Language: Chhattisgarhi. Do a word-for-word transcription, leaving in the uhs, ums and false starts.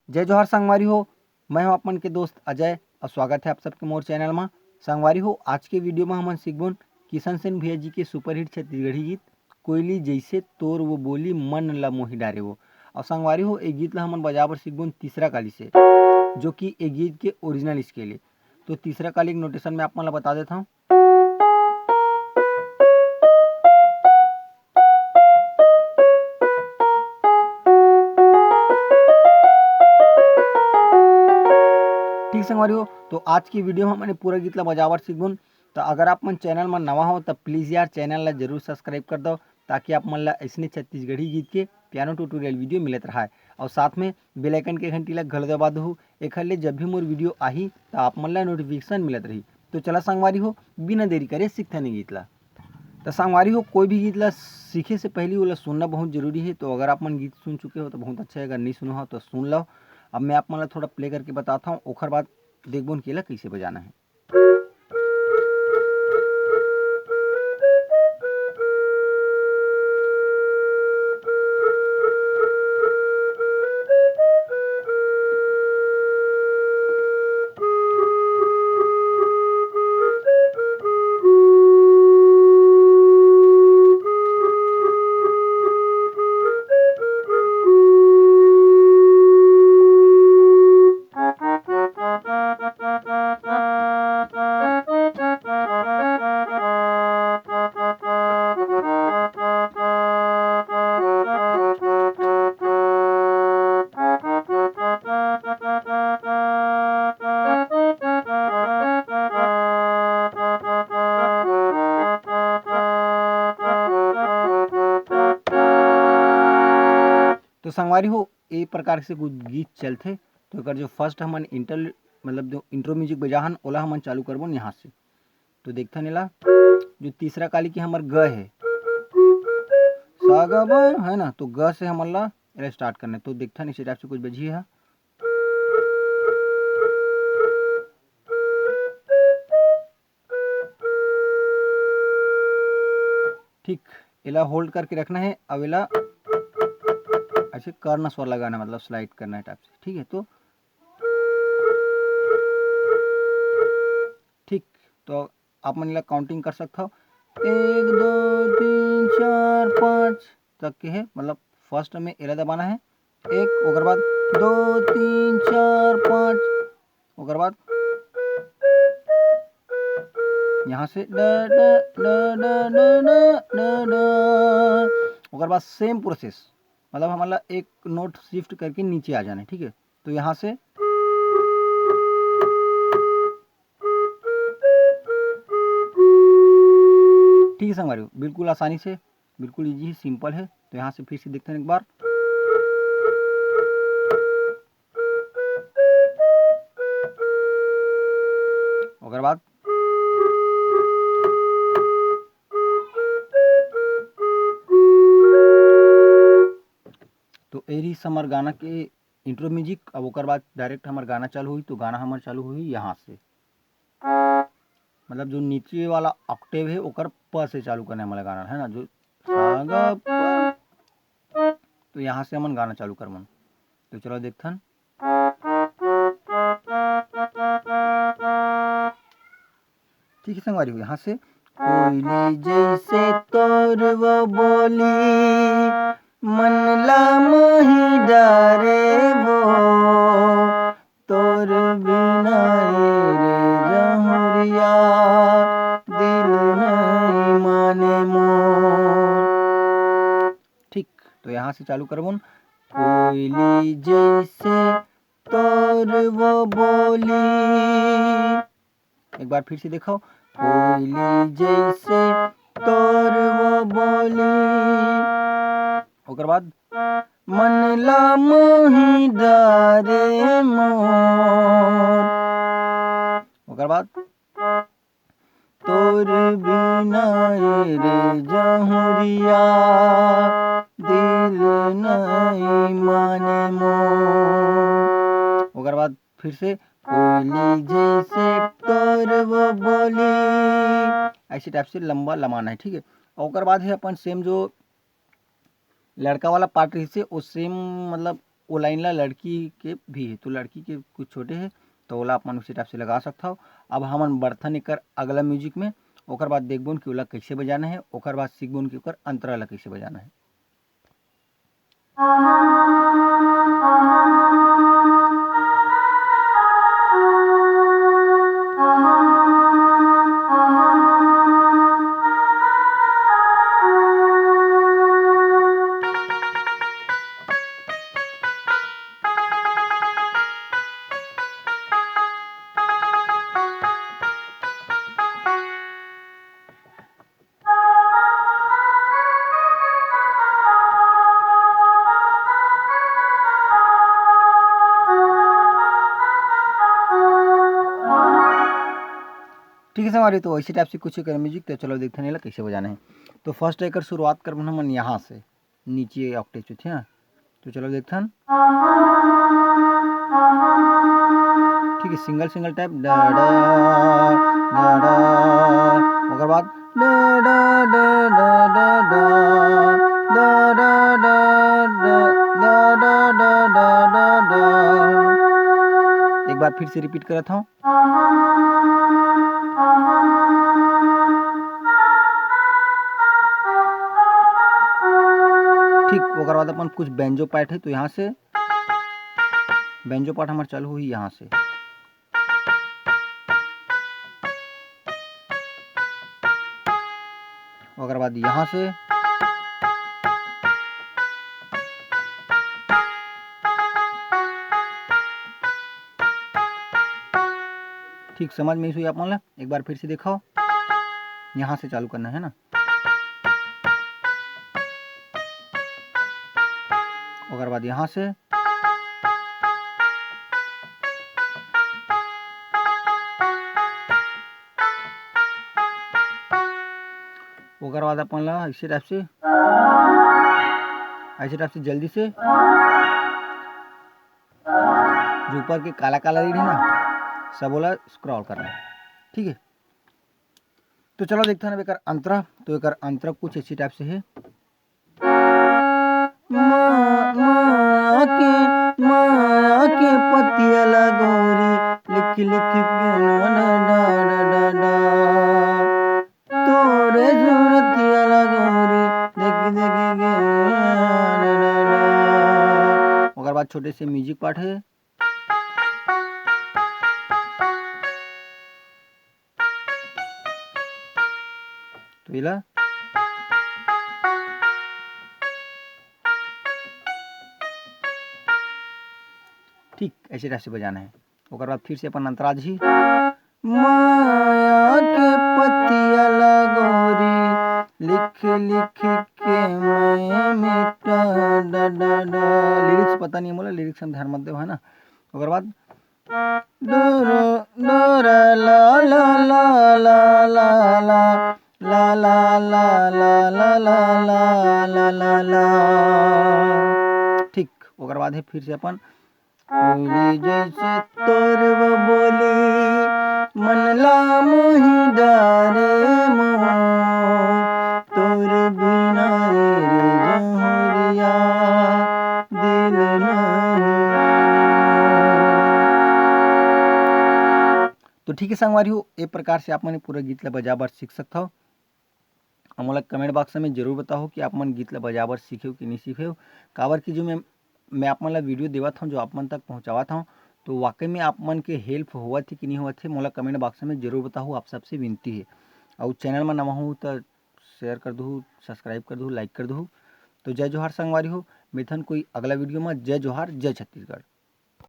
जय जोहार संगवारी हो, मैं हूं आप मन के दोस्त अजय और स्वागत है आप सबके मोर चैनल मा। संगवारी हो, आज के वीडियो में हमन सीखबोन किशन सेन भैया जी के सुपरहिट छत्तीसगढ़ी गीत कोयली जैसे तोर वो बोली मन ला मोही डारे वो। और संगवारी हो, ए गीत ला हमन बजाबर सीखबोन तीसरा काली से, जो कि ए गीत के ओरिजिनल स्केल है। तो तीसरा काली के नोटेशन में आप मन ला बता देता हूँ। ठीक संगवारी हो, तो आज की वीडियो में हमन पूरा गीत ला बजावर सीखबोन। तो अगर आप मन चैनल में नवा हो तो प्लीज यार चैनल ला जरूर सब्सक्राइब कर दो, ताकि आप मन ला ऐसने छत्तीसगढ़ी गीत के पियानो ट्यूटोरियल वीडियो मिलत रहा है। और साथ में बेल आइकन के घंटी ला घलो दबा दहू, एखर ले जब भी मोर वीडियो आही तो आप मन ला नोटिफिकेशन मिलत रही। तो चला संगवारी हो, बिना देरी करे सीखथन ए गीत ला। तो संगवारी हो, कोई भी गीत ला सीखे से पहले ओला सुनना बहुत जरूरी है। तो अगर आप मन गीत सुन चुके हो तो बहुत अच्छा है, अगर नहीं सुनो हो तो सुन लो। अब मैं आप मन ला थोड़ा प्ले करके बताता हूँ, ओखर बाद देखबोन कि एला कैसे बजाना है। तो संगवारी हो, ए प्रकार से कुछ गीत चलथे। तो एकर जो फर्स्ट हमन इंटर, मतलब जो इंट्रो म्यूजिक बजा हन, ओला हमन चालू करबोन यहाँ से। तो देखथन एला, जो तीसरा काली के हमर ग है, सा ग ब है ना, तो ग से हमन ला एला स्टार्ट करना है। तो देखथन इसी टाइप से कुछ बजी है। ठीक, एला होल्ड करके रखना है। अब एला ऐसे कर्ण स्वर लगाना है, मतलब स्लाइड करना है टाइप से, ठीक है। तो ठीक, तो आप मन एला काउंटिंग कर सकथव, एक, दो, तीन, चार, पाँच तक के है। मतलब फर्स्ट में एला दबाना है, एक, ओकर बाद दो, तीन, चार, पाँच, ओकर बाद यहाँ से ड, ड, ड, ड, ओकर बाद सेम प्रोसेस, मतलब हमन ला एक नोट शिफ्ट करके नीचे आ जाना है, ठीक है। तो यहाँ से, ठीक है संगवारी हो, बिल्कुल आसानी से, बिल्कुल ईजी है, सिंपल है। तो यहाँ से फिर से देखते हैं एक बार। ओकर बाद तो एरी समर गाना के इंट्रो म्यूजिक। अब ओकर बाद डायरेक्ट हमर गाना चालू हुई, तो गाना हमर चालू हुई यहाँ से, मतलब जो नीचे वाला ऑक्टेव है ओकर प से चालू करना है हमला गाना, है ना, जो सा ग प। तो यहाँ से हमन गाना चालू करबन। तो चलो देखथन। ठीक है संगवारी हो, यहाँ से कोयली जैसे तोर वो बोली, मन ला मोही डारे वो, तोर बिना ए रे जहुरिया, दिल नहीं माने मोर। ठीक, तो यहाँ से चालू करबोन। कोयली जैसे तोर वो बोली, एक बार फिर से देखो, कोयली जैसे तोर वो बोली, ओकर बाद मन ला मोही डारे मोर, ओकर बाद तोर बिना ए रे जहुरिया, दिल नहीं माने मोर। ओकर बाद फिर से कोयली जैसे तोर वो बोली, ऐसे टाइप से लंबा लमाना है, ठीक है। ओकर बाद है अपन सेम जो लड़का वाला पार्ट रहिसे, वो सेम मतलब वो लाइन ला लड़की के भी है, तो लड़की के कुछ छोटे है, तो ओला अपन उसी टाइप से लगा सकत हव। अब हमन बढ़थन एकर अगला म्यूजिक में, ओकर बाद देखबोन कि ओला कैसे बजाना है, ओकर बाद सीखबोन कि ओकर अंतरा ला कैसे बजाना है। ठीक है संगवारी, तो ऐसे टाइप से कुछ एकर म्यूजिक। तो चलो देखथन एला कैसे बजाना है। तो फर्स्ट एकर शुरुआत करबन हमन यहाँ से, नीचे ऑक्टेव से, ठीक है। तो चलो देखथन, ठीक है, सिंगल सिंगल टाइप, डा डा डा डा, ओकर बाद डा डा डा डा डा डा, डा डा डा डा डा डा डा डा डा। एक बार फिर से रिपीट करत हूँ। ठीक, ओकर बाद अपन कुछ बेंजो पार्ट है, तो यहाँ से बेंजो पार्ट हमार चालू होही यहाँ से, ओकर बाद यहाँ से। ठीक समझ में इस हुई आप मन ला? एक बार फिर से देखो, यहाँ से चालू करना है ना, ओकर बाद यहाँ से, ओकर बाद अपन ला ऐसे टाइप से, ऐसे टाइप से जल्दी से जो ऊपर के काला काला रीड है ना, सब ओला स्क्रॉल करना है, ठीक है। तो चलो देखते हैं अब एकर अंतरा। तो एकर अंतरा कुछ ऐसी टाइप से है। माँ, माँ के, माँ के पतिया ला गौरी, लिख लिख के ना, ना, ना, ना, ना, ना। तोरे सूरतिया ला गौरी, देख देख के ना, ना, ना। ओकर बाद छोटे से म्यूजिक पार्ट है। तो एला ठीक ऐसे टाइप से बजाना है। ओकर बाद फिर से अपन अंतरा जी, माया के पतिया ला गौरी, लिख लिख के मैं मिटा डा डा डा। लिरिक्स पता नहीं है मोला, लिरिक्स हम ध्यान मत देव, है ना। ओकर बाद डोरा, डोरा, ला, ला, ला, ला, ला, ला, ला, ला, ला, ला, ला, ला, ला, ला, ला। ठीक, ओकर बाद है फिर से अपन, बोली जैसे तोर वो बोली, मन ला मोही डारे मोर, तोर बिना रे जहुरिया, दिल नहीं। तो ठीक है संगवारी हो, ए प्रकार से आप मन पूरा गीत ला बजा बर सीख सकत हव। अउ मोला कमेंट बॉक्स में जरूर बताओ कि आप मन गीत ला बजा बर सीखेव कि नहीं सीखेव, काबर कि जो मैं, मैं आप मन ला वीडियो देवत हूँ, जो आप मन तक पहुँचावत हूँ, तो वाकई में आप मन के हेल्प होवत है कि नहीं होवत है, मोला कमेंट बॉक्स में जरूर बताओ, आप सबसे विनती है। अउ चैनल में नवा हूँ तो शेयर कर दू, सब्सक्राइब कर दू, लाइक कर दू। तो जय जोहार संगवारी हो, मिलथन कोई अगला वीडियो में। जय जोहार, जय छत्तीसगढ़।